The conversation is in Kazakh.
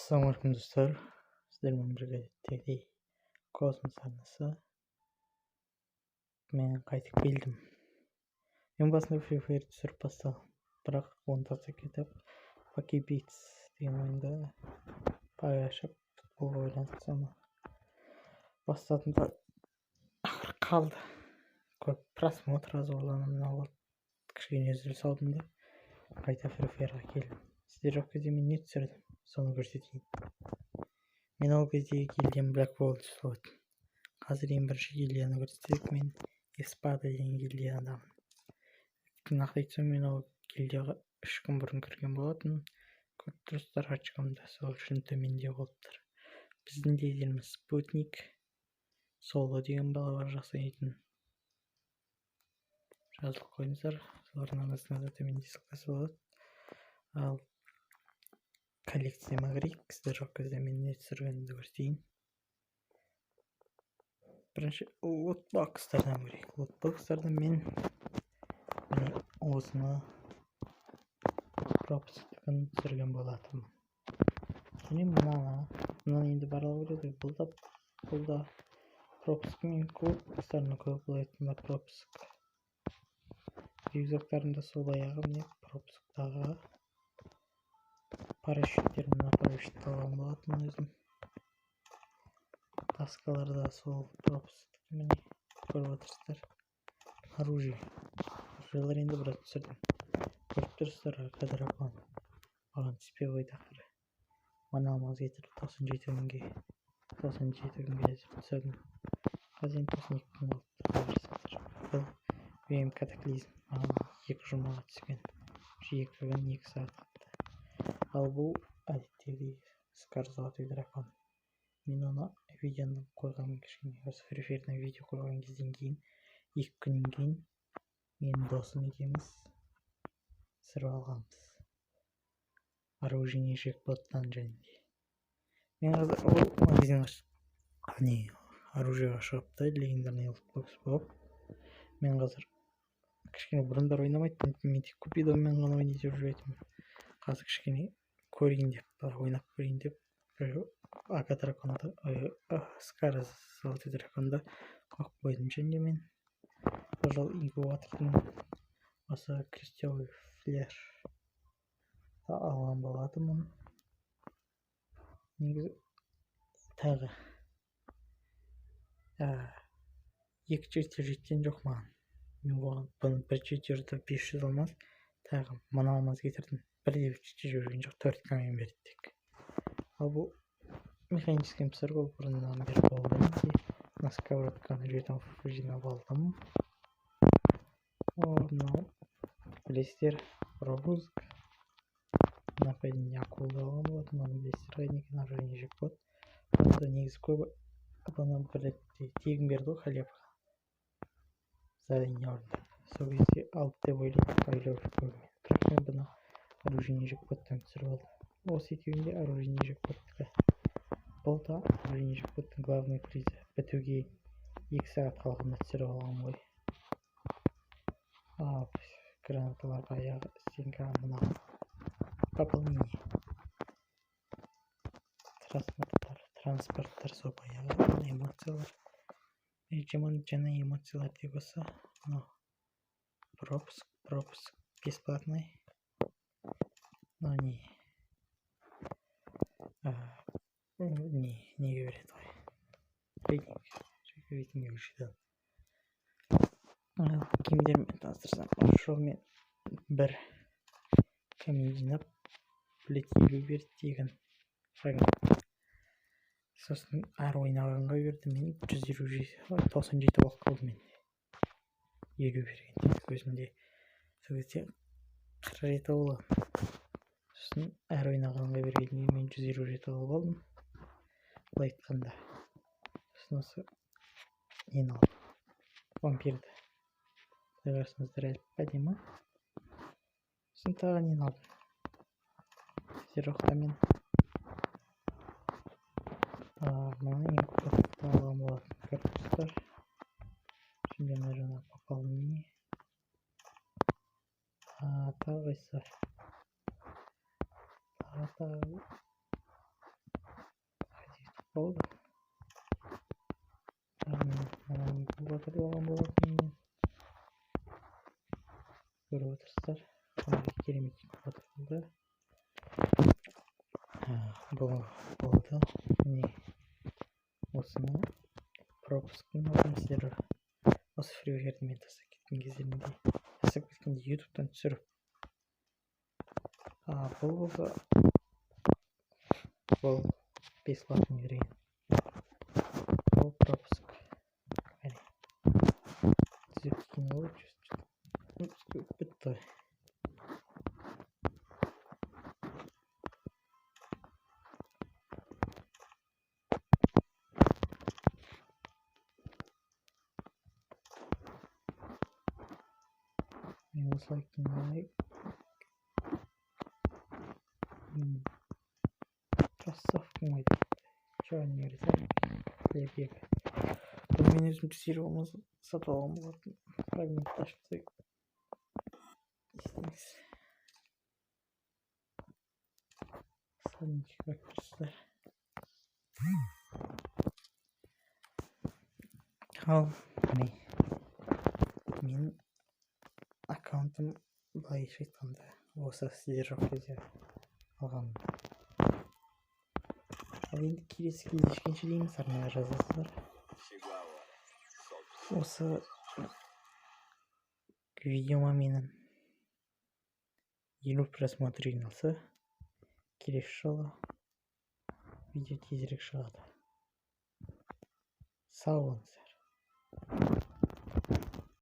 Ассалаумағалейкум, достар! Сіздермен бірге әдеттегідей Космос арнасы. Мен қайтып келдім. Мен басында Free Fire түсіріп бастадым, бірақ оны тастап кетіп, Lucky Beats деген ойынды ашып, футболға байланысты соны бастадым да, ақыры қалды. Көп просмотр аз болды, анау мынау болды. Кішкене үзіліс алдым да, қайта Free Fire'ға келдім. Сіздер жоқ кезде мен не түсірдім, соны көрсетейін. Мен ол кезде гильдиям Black Wall болатын. Қазір ең бірінші гильдияны көрсетейік. Мен Эспада деген гильдиядамын. Нақты айтсам, мен ол гильдияға 3 күн бұрын кірген болатын. Көріп тұрсыздар, очком да сол үшін төменде болып тұр. Біздің лидеріміз Спутник Соло деген бала бар, жақсы ойнайтын. Жазылып қойыңыздар, солардың арнасына да төменде ссылкасы болады. Ал коллекцияма кірейік. Сіздер жоқ кезде мен не түсіргенімді көрсетейін. Бірінші лутбокстардан көрейік. Лутбокстардан мен, міне, осыны, пропусктікін түсірген болатынмын және мынаны енді барлығы біледі. Бұл да пропуск. Мен лутбокстарына көп, былай айтқанда, пропуск. Рюкзактарым да сол баяғы, міне, пропусктағы парашюттер. Мына парашютті алған болатынмын өзім. Таскалар да сол пропуск, міне, көріп отырсыздар. Оружиелер енді біраз түсірдім. Көріп тұрсыздар, АК Дракон маған түспей қойды. Ақыры мына алмаз кетіріп, 97 күнге, 97 күнге түсірдім. Қазір енді 92 күн қалыпты. Бұл ВМ Катаклизм маған 2 жұмаға түскен, 2 күн 2 сағат қалыпты. Ал бұл әдеттегідей Скар Золотой дракон. Мен оны видеоны қойған, кішкене осы Free Fire'дан видео қойған кезден кейін, 2 күннен кейін менің досым екеуміз түсіріп алғанбыз оружейный джекпоттан. Және де мен қазір ол магазинға, не, оружиеға шығыпты легендарный лутбокс болып. Мен қазір кішкене, бұрындары ойнамайтынмын, мен тек купидонмен ғана ойнай жүретінмін. Қазір кішкене көрейін деп, ойнап көрейін деп, бір АК драконды, Скар Золотой драконды қойып қойдым. Және мен бұл жолы инкубатордың осы крестовый флер алған болатынмын. Негізі тағы екі чертеж жеткен жоқ маған. Мен оған бұны бір чертежді 500 алмаз, тағы мына алмаз кетірдім. Бірде бір чертеж берген жоқ, төрт камень берді тек. Ал бұл механический мусор ғой, бұрыннан бері болды менде. Мына сковородканы жетон жинап алдым. О, мынау білесіздер, пропуск. Нападение акулды алған болатын. Оны білесіздер қайдан екенін, оружейный джекпот. Бұны да негізі көбі, бұны бір ретте тегін берді ғой, халява задание орындап, сол кезде алды деп ойлайды, ойлап жүр көбі. Бірақ мен бұны оружейный джекпоттан түсіріп алдым. Осы екеуін де оружейный джекпоттікі. Бұл да оружейный джекпоттың главный призі бітуге 2 сағат қалғанда түсіріп алғанмын ғой. Ал гранаталар баяғы, стенка. Мынау пополнение. Транспорттар сол баяғы. Эмоциялар жаман, жаңа эмоциялар тек осы. Мынау пропуск, пропуск бесплатный. Мынау не, не, неге береді ғой, рейтинг, рейтингге өшеді. Ал киімдеріммен таныстырсам, осы мен бір камень жинап, плет 50 берді тегін фрагмент. Сосын әр ойнағанға берді. Мен 157, 97 болып қалды менде. 50 берген өзімде сол кезде 47 болған. Сосын әр ойнағанға бергенде мен 157 қылып алдым, былай айтқанда. Сосын осы нені алдым, вампирді. Былай қарасаңыздар, әлі әдемі. Сосын тағы нені алдым сіздер жоқта? Мен мына ең көп алған болатын, көріп тұрсыздар. Şimdi мына жаңа пополнение. Тағы қайсысы? Тағы Болды. Инкубатор алған болатынмын. Көріп отырсыздар, қандай керемет инкубатор болды. Бұл болды. Міне, осыны пропусктың алдым. Сіздер осы Free Fire'ді мен тастап кеткен кездерінде, тастап кеткенде ютубтан түсіріп. Бұл болса, бұл бесплатный берген. Бұл пропуск. Әне. Түзеп кеткен ғой, бітті. Мен осылай кинолайық. Кроссовки мой. Чё они говорят? Лебег. Бұны мен өзім 150 сатып алған болатын. Фрагмент ашып тастайық. Не істейміз? Садничек көріп тұрсыздар. Ал, міне. Менің аккаунтым, былайша айтқанда, осы сіздер жоқ кезде алған. Ал енді келесі кездескенше дейміз, арнаға жазасыздар. Осы видеома менің 50 просмотр жиналса, келесі жолы видео тезірек шығады. Сау болыңыздар.